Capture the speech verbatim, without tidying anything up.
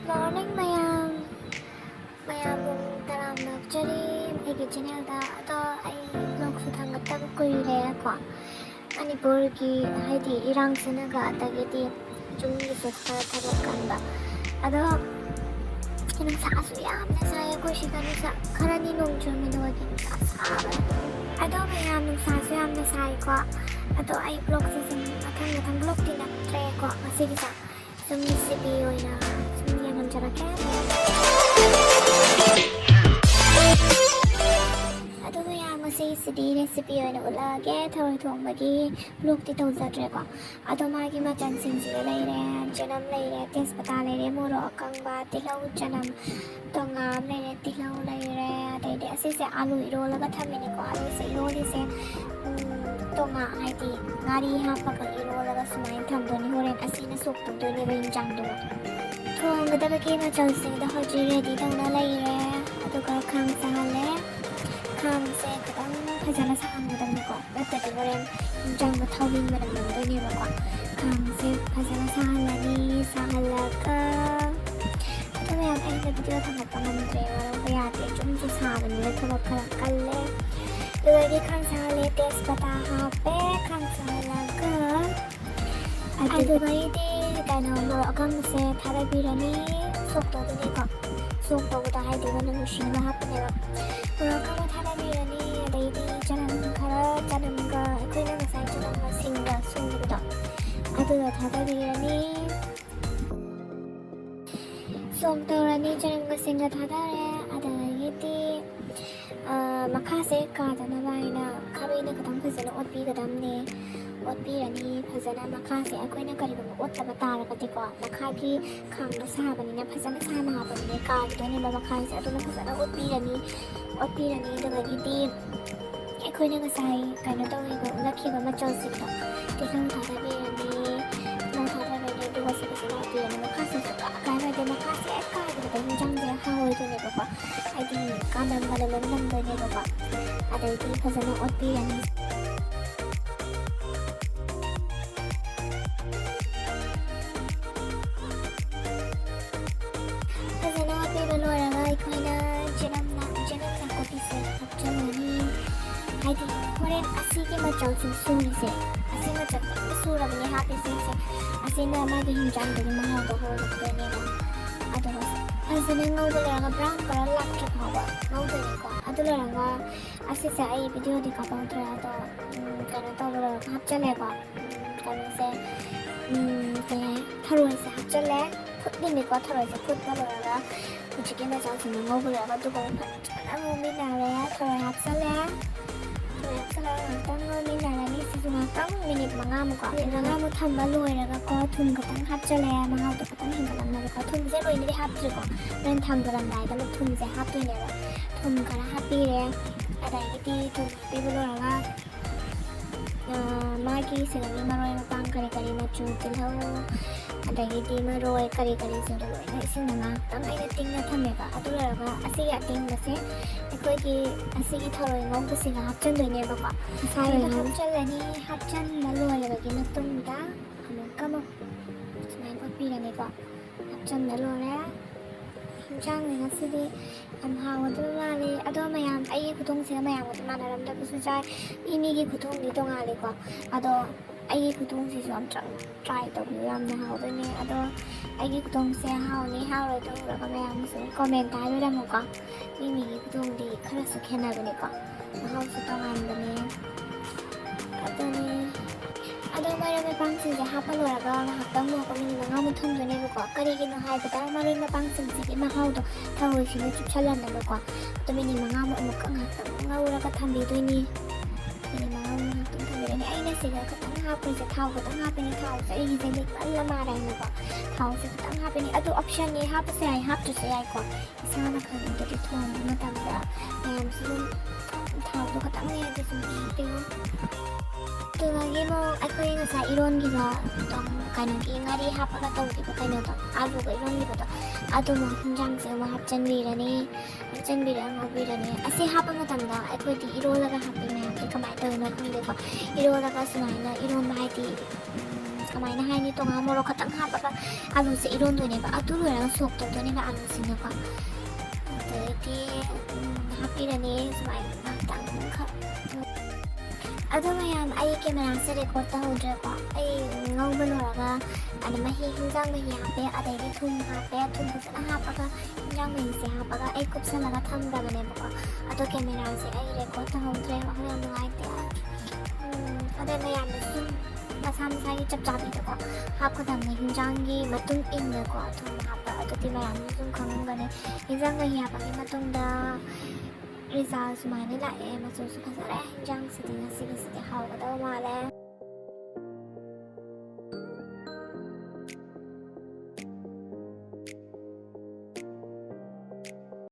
Morning ꯃꯌꯥꯝ, ꯃꯌꯥꯝꯕꯨ ꯇꯔꯥꯝꯅ ꯑꯣꯛꯆꯔꯤ ꯑꯩꯒꯤ channelꯗ꯫ ꯑꯗꯣ ꯑꯩ vlogꯁꯨ ꯊꯥꯡꯒꯠꯇꯕ ꯀꯨꯏꯔꯦꯀꯣ꯫ ꯃꯅꯤꯄꯨꯔꯒꯤ ꯍꯥꯏꯗꯤ ꯏꯔꯥꯡꯁꯤꯅꯒ, ꯑꯗꯒꯤꯗꯤ ꯌꯨꯝꯒꯤꯁꯨ ꯈꯔ ꯊꯕꯛ ꯀꯟꯕ꯫ ꯑꯗꯣ ꯅꯨꯡꯁꯥꯁꯨ ꯌꯥꯝꯅ ꯁꯥꯏ ꯑꯩꯈꯣꯏ ꯁꯤꯗ꯫ ꯅꯨꯡꯁꯥ ꯈꯔꯅꯤ ꯅꯣꯡ ꯆꯨꯔꯝꯃꯦ, ꯑꯗꯨꯒꯗꯤ ꯅꯨꯡꯁꯥ ꯁꯥꯕꯅ꯫ ꯑꯗꯣ ꯃꯌꯥꯝ, ꯅꯨꯡꯁꯥꯁꯨ ꯌꯥꯝꯅ ꯁꯥꯏꯀꯣ꯫ ꯑꯗꯣ ꯑꯩ vlogꯁꯦ ꯁꯨꯝ ꯃꯊꯪ ꯃꯊꯪ vlogꯇꯤ ꯅꯠꯇ꯭ꯔꯦꯀꯣ ꯉꯁꯤꯒꯤꯁꯦ꯫ ꯁꯨꯝ recipe ꯑꯣꯏꯅ ꯁꯨꯝ ꯌꯦꯡꯍꯟꯖꯔꯛꯀꯦ꯫ ꯑꯗꯨ ꯃꯌꯥꯝ, ꯉꯁꯤꯁꯤꯗꯤ recipe ꯑꯣꯏꯅ ꯎꯠꯂꯛꯑꯒꯦ꯫ ꯊꯔꯣꯏ ꯊꯣꯡꯕꯒꯤ vlogꯇꯤ ꯇꯧꯖꯗ꯭ꯔꯦꯀꯣ꯫ ꯑꯗꯣ ꯃꯥꯒꯤ ꯃꯆꯜꯁꯤꯡꯁꯤꯗ ꯂꯩꯔꯦ, ꯆꯅꯝ ꯂꯩꯔꯦ, ꯇꯦꯖꯄꯇꯥ ꯂꯩꯔꯦ, ꯃꯣꯔꯣꯛ ꯑꯀꯪꯕ, ꯇꯤꯜꯍꯧ, ꯆꯅꯝ, ꯇꯣꯉꯥ ꯑꯃ ꯂꯩꯔꯦ, ꯇꯤꯜꯍꯧ ꯂꯩꯔꯦ, ꯑꯗꯩꯗꯤ ꯑꯁꯤꯁꯦ ꯑꯥꯂꯨ ꯏꯔꯣꯜꯂꯒ ꯊꯝꯃꯤꯅꯦꯀꯣ꯫ ꯑꯥꯂꯨꯁꯦ ꯏꯔꯣꯜꯂꯤꯁꯦ, ꯎꯝ, ꯇꯣꯉꯥ ꯍꯥꯏꯗꯤ ꯉꯥꯔꯤ ꯍꯥꯞꯄꯒ ꯏꯔꯣꯜꯂꯒ ꯁꯨꯃꯥꯏꯅ ꯊꯝꯗꯣꯏꯅꯤ꯫ ꯍꯣꯔꯦꯟ ꯑꯁꯤꯅ ꯁꯣꯛ ꯇꯧꯗꯣꯏꯅꯦꯕ ꯌꯦꯟꯖꯥꯡꯗꯨꯒ꯫ ꯊꯣꯡꯒꯗꯕꯒꯤ ꯃꯆꯜꯁꯤꯡꯗꯣ ꯍꯧꯖꯤꯛ ready ꯇꯧꯅ ꯂꯩꯔꯦ꯫ ꯑꯗꯨꯒ ꯈꯥꯡ ꯁꯥꯍꯜꯂꯦ꯫ ꯈꯥꯡꯁꯦ ꯈꯤꯇꯪ ꯐꯖꯅ ꯁꯥꯍꯟꯒꯗꯕꯅꯤꯀꯣ, ꯅꯠꯇ꯭ꯔꯗꯤ ꯍꯣꯔꯦꯟ ꯌꯦꯟꯖꯥꯡꯗꯣ ꯊꯥꯎꯒꯤ ꯃꯅꯝ ꯅꯝꯗꯣꯏꯅꯦꯕꯀꯣ꯫ ꯈꯥꯡꯁꯦ ꯐꯖꯅ ꯁꯥꯍꯜꯂꯅꯤ꯫ ꯁꯥꯍꯜꯂꯒ ꯑꯗꯨ ꯃꯌꯥꯝ ꯑꯩꯅ video ꯊꯥꯡꯒꯠꯄ ꯉꯝꯗ꯭ꯔꯦ, ꯃꯔꯝ ꯀꯌꯥꯗꯤ ꯌꯨꯝꯁꯨ ꯁꯥꯕꯅꯤꯅ ꯊꯕꯛ ꯈꯔ ꯀꯜꯂꯦ꯫ ꯑꯗꯨꯗꯒꯤ ꯈꯥꯡ ꯁꯥꯍꯜꯂꯦ, ꯇꯦꯖꯄꯇꯥ ꯍꯥꯞꯄꯦ꯫ ꯈꯥꯡ ꯁꯥꯍꯜꯂꯒ ꯑꯗꯨꯒ ꯑꯩꯗꯤ ꯀꯩꯅꯣ ꯃꯣꯔꯣꯛ ꯑꯀꯪꯕꯁꯦ ꯊꯥꯗꯕꯤꯔꯅꯤ꯫ ꯁꯣꯛ ꯇꯧꯗꯣꯏꯅꯤꯀꯣ꯫ ꯁꯣꯛ ꯇꯧꯕꯗ ꯍꯥꯏꯗꯤ ꯃꯅꯝ ꯅꯨꯡꯁꯤꯅꯕ ꯍꯥꯞꯄꯅꯦꯕ꯫ ꯃꯣꯔꯣꯛ ꯑꯀꯪꯕ ꯊꯥꯗꯕꯤꯔꯅꯤ꯫ ꯑꯗꯩꯗꯤ ꯆꯅꯝ ꯈꯔ, ꯆꯅꯝꯒ ꯑꯩꯈꯣꯏꯅ ꯉꯁꯥꯏ ꯆꯅꯝꯒ ꯁꯤꯡꯒ ꯁꯨꯈꯤꯕꯗꯣ ꯑꯗꯨꯗꯣ ꯊꯥꯗꯕꯤꯔꯅꯤ꯫ ꯁꯣꯛ ꯇꯧꯔꯅꯤ, ꯆꯅꯝꯒ ꯁꯤꯡꯒ ꯊꯥꯗꯔꯦ꯫ ꯑꯗꯒꯤꯗꯤ, ꯑ, ꯃꯈꯥꯁꯦ ꯀꯥꯗꯅꯕ ꯍꯥꯏꯅ ꯈꯥꯕꯩꯅ ꯈꯤꯇꯪ ꯐꯖꯅ ꯑꯣꯠꯄꯤꯒꯗꯕꯅꯦ꯫ ꯑꯣꯠꯄꯤꯔꯅꯤ ꯐꯖꯅ꯫ ꯃꯈꯥꯁꯦ ꯑꯩꯈꯣꯏꯅ ꯀꯔꯤꯒꯨꯝꯕ ꯑꯣꯠꯇꯕ ꯇꯥꯔꯒꯗꯤꯀꯣ, ꯃꯈꯥꯒꯤ ꯈꯥꯡꯗꯣ ꯁꯥꯕꯅꯤꯅ ꯐꯖꯅ ꯁꯥꯅ ꯍꯥꯞꯄꯅꯤꯅ ꯀꯥꯈꯤꯗꯣꯏꯅꯦꯕ ꯃꯈꯥꯁꯦ꯫ ꯑꯗꯨꯅ ꯐꯖꯅ ꯑꯣꯠꯄꯤꯔꯅꯤ꯫ ꯑꯣꯠꯄꯤꯔꯅꯤ, ꯑꯗꯨꯗꯒꯤꯗꯤ ꯑꯩꯈꯣꯏꯅ ꯉꯁꯥꯏ ꯀꯩꯅꯣ ꯇꯧꯔꯤꯕ, ꯎꯠꯂꯛꯈꯤꯕ ꯃꯆꯜꯁꯤꯡꯗꯣ, ꯇꯤꯜꯍꯧ ꯊꯥꯗꯕꯤꯔꯅꯤ, ꯇꯤꯜꯍꯧ ꯊꯥꯗꯕꯤꯔꯅꯤ, ꯑꯗꯨꯒ ꯁꯤ ꯐꯖꯅ ꯍꯥꯞꯄꯤꯔꯅꯤ꯫ ꯃꯈꯥꯁꯤꯁꯨ ꯁꯨꯡꯀꯥ ꯀꯥꯏꯔꯣꯏꯗꯕ, ꯃꯈꯥꯁꯦ ꯍꯦꯛ ꯀꯥꯏꯕꯗ ꯍꯤꯟꯖꯥꯡꯁꯦ ꯍꯥꯎꯔꯣꯏꯗꯣꯏꯅꯦꯕꯀꯣ, ꯍꯥꯏꯗꯤ ꯀꯥꯟꯅꯝ ꯃꯅꯝ ꯑꯃ ꯅꯝꯗꯣꯏꯅꯦꯕꯀꯣ꯫ ꯑꯗꯩꯗꯤ ꯐꯖꯅ ꯑꯣꯠꯄꯤꯔꯅꯤ꯫ ꯍꯣꯔꯦꯟ ꯑꯁꯤꯒꯤ ꯃꯆꯜꯁꯤꯡ ꯁꯨꯔꯤꯁꯦ, ꯑꯁꯤ ꯃꯆꯜ ꯂꯣꯏꯅ ꯁꯨꯔꯕꯅꯤ ꯍꯥꯞꯄꯤꯁꯤꯡꯁꯦ, ꯑꯁꯤꯅ ꯃꯥꯒꯤ ꯍꯤꯟꯖꯥꯡꯗꯨꯒꯤ ꯃꯍꯥꯎꯗꯣ ꯍꯧꯔꯛꯇꯣꯏꯅꯦꯕ꯫ ꯑꯗꯨꯒ ꯐꯖꯅ ꯉꯧꯕ ꯂꯣꯏꯔꯒ brown colour ꯂꯥꯛꯇ꯭ꯔꯤ ꯐꯥꯎꯕ ꯉꯧꯗꯣꯏꯅꯤꯀꯣ꯫ ꯑꯗꯨ ꯂꯣꯏꯔꯒ ꯑꯁꯤꯁꯦ ꯑꯩ videoꯗꯤ ꯀꯥꯞꯍꯧꯗ꯭ꯔꯦ, ꯑꯗꯣ ꯎꯝ, ꯀꯩꯅꯣ ꯇꯧꯕ ꯂꯣꯏꯔꯒ ꯍꯥꯞꯆꯜꯂꯦꯀꯣ꯫ ꯎꯝ, ꯀꯩꯅꯣꯁꯦ, ꯎꯝ, ꯀꯩ ꯍꯥꯏ, ꯊꯔꯣꯏꯁꯦ ꯍꯥꯞꯆꯜꯂꯦ꯫ ꯐꯨꯠꯂꯤꯅꯤꯀꯣ, ꯊꯔꯣꯏꯁꯦ ꯐꯨꯠꯄ ꯂꯣꯏꯔꯒ ꯍꯧꯖꯤꯛꯀꯤ ꯃꯆꯜꯁꯤꯡꯗꯣ ꯉꯧꯕ ꯂꯣꯏꯔꯒ ꯑꯗꯨꯒ ꯑꯃꯨꯛ ꯐꯖꯅ ꯉꯧꯃꯤꯟꯅꯔꯦ꯫ ꯊꯔꯣꯏ ꯍꯥꯞꯆꯜꯂꯦ꯫ ꯊꯔꯣꯏ ꯍꯥꯞꯆꯜꯂꯒ ꯉꯥꯛꯇꯪ ꯉꯧꯃꯤꯟꯅꯔꯅꯤ꯫ ꯁꯤꯁꯨ ꯉꯥꯛꯇꯪ minute ꯃꯉꯥꯃꯨꯛꯀꯣ, minute ꯃꯉꯥꯃꯨꯛ ꯊꯝꯕ ꯂꯣꯏꯔꯒꯀꯣ, ꯊꯨꯝ ꯈꯤꯇꯪ ꯍꯥꯞꯆꯜꯂꯦ, ꯃꯍꯥꯎꯗꯣ ꯈꯤꯇꯪ ꯍꯦꯟꯒꯠꯂꯛꯅꯕꯀꯣ꯫ ꯊꯨꯝꯁꯦ ꯂꯣꯏꯅꯗꯤ ꯍꯥꯞꯇ꯭ꯔꯤꯀꯣ, ꯍꯣꯔꯦꯟ ꯊꯝꯈ꯭ꯔꯝꯗꯥꯏꯗ ꯑꯃꯨꯛ ꯊꯨꯝꯁꯦ ꯍꯥꯞꯇꯣꯏꯅꯦꯕ꯫ ꯊꯨꯝ ꯈꯔ ꯍꯥꯞꯄꯤꯔꯦ꯫ ꯑꯗꯒꯤꯗꯤ ꯊꯨꯝ ꯍꯥꯞꯄꯤꯕ ꯂꯣꯏꯔꯒ, ꯑ, ꯃꯥꯒꯤ ꯁꯤꯗꯒꯤ ꯃꯔꯣꯏ ꯃꯄꯥꯡ ꯀꯔꯤ ꯀꯔꯤ, ꯃꯆꯨ, ꯇꯤꯜꯍꯧ, ꯑꯗꯒꯤꯗꯤ ꯃꯔꯣꯏ ꯀꯔꯤ ꯀꯔꯤꯁꯤꯡꯗꯣ ꯂꯣꯏꯅ ꯏꯁꯤꯡꯗ ꯉꯥꯏꯍꯥꯛꯇꯪ ꯑꯩꯅ ꯇꯤꯡꯅ ꯊꯝꯃꯦꯕ꯫ ꯑꯗꯨ ꯂꯣꯏꯔꯒ ꯑꯁꯤꯒꯤ ꯑꯇꯤꯡꯕꯁꯦ ꯑꯩꯈꯣꯏꯒꯤ ꯑꯁꯤꯒꯤ ꯊꯔꯣꯏ ꯉꯧꯕꯁꯤꯒ ꯍꯥꯞꯆꯤꯟꯗꯣꯏꯅꯦꯕꯀꯣ꯫ ꯉꯁꯥꯏꯒꯤꯗꯣ ꯍꯥꯞꯆꯤꯜꯂꯅꯤ꯫ ꯍꯥꯞꯆꯤꯟꯕ ꯂꯣꯏꯔꯕꯒꯤ ꯃꯇꯨꯡꯗ ꯑꯃꯨꯛꯀ ꯑꯃꯨꯛ ꯁꯨꯃꯥꯏꯅ ꯑꯣꯠꯄꯤꯔꯅꯤꯀꯣ꯫ ꯍꯥꯞꯆꯤꯟꯕ ꯂꯣꯏꯔꯦ꯫ ꯌꯦꯟꯁꯥꯡꯁꯦ ꯉꯁꯤꯗꯤ ꯌꯥꯝ ꯍꯥꯎꯒꯗꯕ ꯃꯥꯜꯂꯦ꯫ ꯑꯗꯣ ꯃꯌꯥꯝ, ꯑꯩꯒꯤ ꯈꯨꯊꯣꯡꯁꯤꯒ ꯃꯌꯥꯝꯒꯗꯤ ꯃꯥꯟꯅꯔꯝꯗꯕꯁꯨ ꯌꯥꯏ, ꯃꯤ ꯃꯤꯒꯤ ꯈꯨꯊꯣꯡꯗꯤ ꯇꯣꯡꯉꯥꯜꯂꯤꯀꯣ꯫ ꯑꯗꯣ ꯑꯩꯒꯤ ꯈꯨꯊꯣꯡꯁꯤꯁꯨ ꯑꯝꯇꯪ try ꯇꯧꯕꯤꯌꯨ, ꯌꯥꯝꯅ ꯍꯥꯎꯗꯣꯏꯅꯦ꯫ ꯑꯗꯣ ꯑꯩꯒꯤ ꯈꯨꯊꯣꯡꯁꯦ ꯍꯥꯎꯅꯤ ꯍꯥꯎꯔꯣꯏ ꯇꯧꯔꯒ ꯃꯌꯥꯝꯅꯁꯨ comment ꯍꯥꯏꯕꯤꯔꯝꯃꯨꯀꯣ꯫ ꯃꯤ ꯃꯤꯒꯤ ꯈꯨꯊꯣꯡꯗꯤ ꯈꯔꯁꯨ ꯈꯦꯠꯅꯕꯅꯤꯀꯣ, ꯃꯍꯥꯎꯁꯨ ꯇꯣꯉꯥꯟꯕꯅꯦ꯫ ꯑꯗꯨꯅꯤ꯫ ꯑꯗꯣ ꯃꯔꯣꯏ ꯃꯄꯥꯡꯁꯤꯡꯁꯦ ꯍꯥꯞꯄ ꯂꯣꯏꯔꯒ ꯉꯥꯏꯍꯥꯛꯇꯪ ꯃꯨꯜꯂꯛꯄ minute ꯃꯉꯥꯃꯨꯛ ꯊꯝꯗꯣꯏꯅꯦꯕꯀꯣ꯫ ꯀꯔꯤꯒꯤꯅꯣ ꯍꯥꯏꯕꯗ ꯃꯔꯣꯏ ꯃꯄꯥꯡꯁꯤꯡꯁꯤꯒꯤ ꯃꯍꯥꯎꯗꯣ ꯊꯔꯣꯏꯁꯤꯅ ꯆꯨꯞꯁꯜꯂꯝꯅꯕꯀꯣ꯫ ꯑꯗꯣ minute ꯃꯉꯥꯃꯨꯛ ꯑꯃꯨꯛꯀ ꯉꯥꯏꯍꯥꯛꯇꯪ ꯉꯧꯔꯒ ꯊꯝꯕꯤꯗꯣꯏꯅꯤ꯫ Minute ꯃꯉꯥꯃꯨꯛ ꯉꯥꯏꯍꯥꯛꯇꯪ ꯊꯝꯕꯤꯔꯅꯤ꯫ ꯑꯩꯅ ꯁꯤꯗ ꯈꯤꯇꯪ ꯍꯥꯞꯄꯤꯁꯦ, ꯊꯥꯎ ꯈꯤꯇꯪ ꯍꯥꯞꯄꯤꯅꯦ꯫ ꯊꯥꯎꯁꯦ ꯑꯩꯒꯤꯁꯦ ꯂꯤꯛꯃꯜꯂ ꯃꯥꯜꯂꯦꯅꯀꯣ꯫ ꯊꯥꯎꯁꯦ ꯈꯤꯇꯪ ꯍꯥꯞꯄꯤꯅꯦ꯫ ꯑꯗꯣ optionꯅꯤ, ꯍꯥꯞꯄꯁꯨ ꯌꯥꯏ, ꯍꯥꯞꯇ꯭ꯔꯁꯨ ꯌꯥꯏꯀꯣ꯫ ꯏꯁꯥꯅ ꯈꯪꯕꯗꯗꯤ ꯊꯣꯡꯕ ꯃꯇꯝꯗ ꯃꯌꯥꯝꯁꯨ ꯑꯗꯨꯝ ꯊꯥꯎꯗꯣ ꯈꯤꯇꯪ ꯂꯩꯔꯗꯤ ꯁꯨꯝ ꯍꯥꯞꯄꯤꯌꯨ꯫ ꯑꯗꯨꯗꯒꯤ ꯑꯃꯨꯛ ꯑꯩꯈꯣꯏ ꯉꯁꯥꯏ ꯏꯔꯣꯟꯈꯤꯕ, ꯀꯩꯅꯣꯒꯤ ꯉꯥꯔꯤ ꯍꯥꯞꯄꯒ ꯇꯧꯈꯤꯕ ꯀꯩꯅꯣꯗꯣ, ꯑꯥꯂꯨꯒ ꯏꯔꯣꯟꯈꯤꯕꯗꯣ, ꯑꯗꯨꯃꯨꯛ ꯍꯤꯟꯖꯥꯡꯁꯦ ꯑꯃꯨꯛ ꯍꯥꯞꯆꯤꯟꯕꯤꯔꯅꯤ꯫ ꯍꯥꯞꯆꯤꯟꯕꯤꯔꯒ ꯉꯧꯕꯤꯔꯅꯤ꯫ ꯑꯁꯤ ꯍꯥꯞꯄ ꯃꯇꯝꯗ ꯑꯩꯈꯣꯏꯗꯤ ꯏꯔꯣꯜꯂꯒ ꯍꯥꯞꯄꯤ ꯃꯌꯥꯝꯁꯦ, ꯀꯃꯥꯏꯅ ꯇꯧꯔꯤꯅꯣ ꯈꯪꯗꯦꯀꯣ꯫ ꯏꯔꯣꯜꯂꯒ ꯁꯨꯃꯥꯏꯅ ꯏꯔꯣꯟꯕ ꯍꯥꯏꯗꯤ, ꯎꯝ, ꯀꯃꯥꯏꯅ ꯍꯥꯏꯅꯤ, ꯇꯣꯉꯥꯟ ꯃꯣꯔꯣꯛ ꯈꯛꯇꯪ ꯍꯥꯞꯄꯒ ꯑꯂꯨꯁꯦ ꯏꯔꯣꯟꯗꯣꯏꯅꯦꯕ꯫ ꯑꯗꯨ ꯂꯣꯏꯔꯒ ꯁꯣꯛ ꯇꯧꯗꯣꯏꯅꯦꯕ ꯑꯂꯨꯁꯤꯅꯀꯣ꯫ ꯑꯗꯩꯗꯤ, ꯎꯝ, ꯍꯥꯞꯄꯤꯔꯅꯤ ꯁꯨꯃꯥꯏꯅ ꯉꯥꯛꯇꯪ ꯈꯛ꯫ ꯑꯗꯣ ꯃꯌꯥꯝ, ꯑꯩ ꯀꯦꯃꯦꯔꯥꯁꯦ ꯔꯦꯀꯣꯔꯗ ꯇꯧꯍꯧꯗ꯭ꯔꯦꯀꯣ꯫ ꯑꯩ ꯉꯧꯕ ꯂꯣꯏꯔꯒ, ꯑꯗ ꯃꯍꯤ, ꯍꯤꯟꯖꯥꯡ ꯃꯍꯤ ꯍꯥꯞꯄꯦ, ꯑꯗꯩꯗꯤ ꯊꯨꯝ ꯍꯥꯞꯄꯦ꯫ ꯊꯨꯝ ꯐꯖꯅ ꯍꯥꯞꯄꯒ, ꯍꯤꯟꯖꯥꯡ ꯃꯍꯤꯁꯦ ꯍꯥꯞꯄꯒ ꯑꯩ ꯀꯨꯞꯁꯜꯂꯒ ꯊꯝꯈ꯭ꯔꯕꯅꯦꯕꯀꯣ꯫ ꯑꯗꯣ ꯀꯦꯃꯦꯔꯥꯁꯦ ꯑꯩ ꯔꯦꯀꯣꯔꯗ ꯇꯧꯍꯧꯗ꯭ꯔꯦ, ꯋꯥꯈꯜ ꯌꯥꯝ ꯅꯨꯡꯉꯥꯏꯇꯦ꯫ ꯎꯝ, ꯑꯗꯩ ꯃꯌꯥꯝꯅꯁꯨ ꯃꯁꯥ ꯃꯁꯥꯒꯤ ꯆꯞ ꯆꯥꯕꯤꯗꯀꯣ ꯍꯥꯞꯀꯗꯕꯅꯤ, ꯍꯤꯟꯖꯥꯡꯒꯤ ꯃꯇꯨꯡ ꯏꯟꯅꯀꯣ ꯊꯨꯝ ꯍꯥꯞꯄ꯫ ꯑꯗꯨꯗꯤ ꯃꯌꯥꯝꯅꯁꯨ ꯑꯗꯨꯝ ꯈꯪꯉꯝꯒꯅꯤ꯫ ꯍꯤꯟꯖꯥꯡ ꯃꯍꯤ ꯍꯥꯞꯄꯒꯤ ꯃꯇꯨꯡꯗ ꯔꯤꯖꯜ ꯁꯨꯃꯥꯏꯅ ꯂꯥꯛꯑꯦ, ꯃꯆꯨꯁꯨ ꯐꯖꯔꯦ꯫ ꯍꯤꯟꯖꯥꯡꯁꯤꯗꯤ ꯉꯁꯤꯒꯤꯁꯤꯗꯤ ꯍꯥꯎꯒꯗꯕ ꯃꯥꯜꯂꯦ꯫